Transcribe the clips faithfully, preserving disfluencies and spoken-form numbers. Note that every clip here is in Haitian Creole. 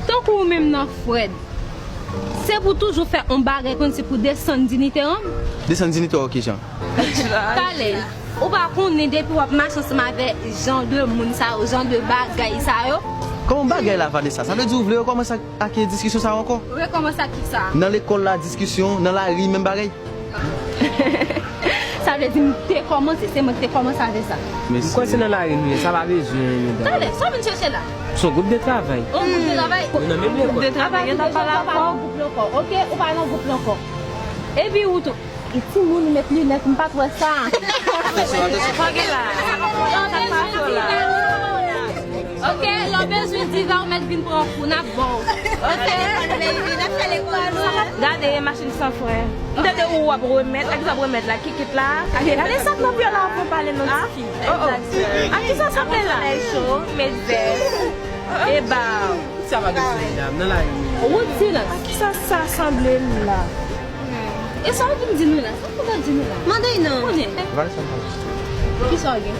Tankou ou menm nan Fred, se pou toujou fè yon bagay konn se pou desann diyite an. Desann diyite w kijan? Talè, ou pa konnen depi w ap mache ansanm avè jan de moun sa yo, jan de bagay sa yo. Kòman bagay la, Vanessa? Sa vle di ou vle rekòmanse ak, ak diskisyon sa yo ankò? Rekòmanse ak kisa? Nan lekòl la, diskisyon, nan lari, menm bagay. Sa vle di m te kòmanse, se mwen ki te kòmanse avè sa. M kwè se nan lari nou ye, sa pa bezwen medam. Talè, sa w vin chèche la? Se yon gwoup de travay. Yon gwoup de travay? Nou nan menm lekòl. Gwoup de travay, gen ta pale avè w. Ou pa nan gwoup la ankò, oke? Ou pa nan gwoup la ankò. Epi ou tou, e timoun ou met linèt, m pa t wè sa. Pa gen la. Sa k pase w la? Oke, lè w bezwen diva, ou mèt vin pran kou, n ap ba w. Oke? Gade, machin san fren. M tande ou w ap remèt, ak sa w ap remèt la, kikit la. Gade sa k nan pye w la, w ap pale non tifi. Oh, oh. Ak kisa w sanble la? Somèy cho, met vès. E ba w. Sa pa gen sou medam, nan lari nou ye. Wood silans. Ak kisa sa sanble m la? E sa w vin di nou la? Sa w kontan di nou la? Mande l non. Konnen. Vanessa m pa jis. Kisa w gen?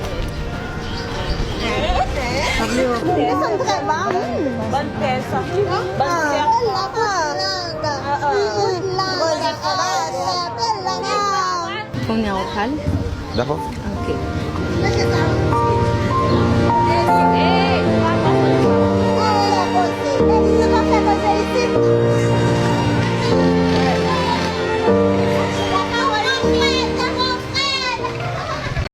Sa m trè ba, wi. Bann pè sa. Bann pè. Kounye a w pale. Dakò. Ok.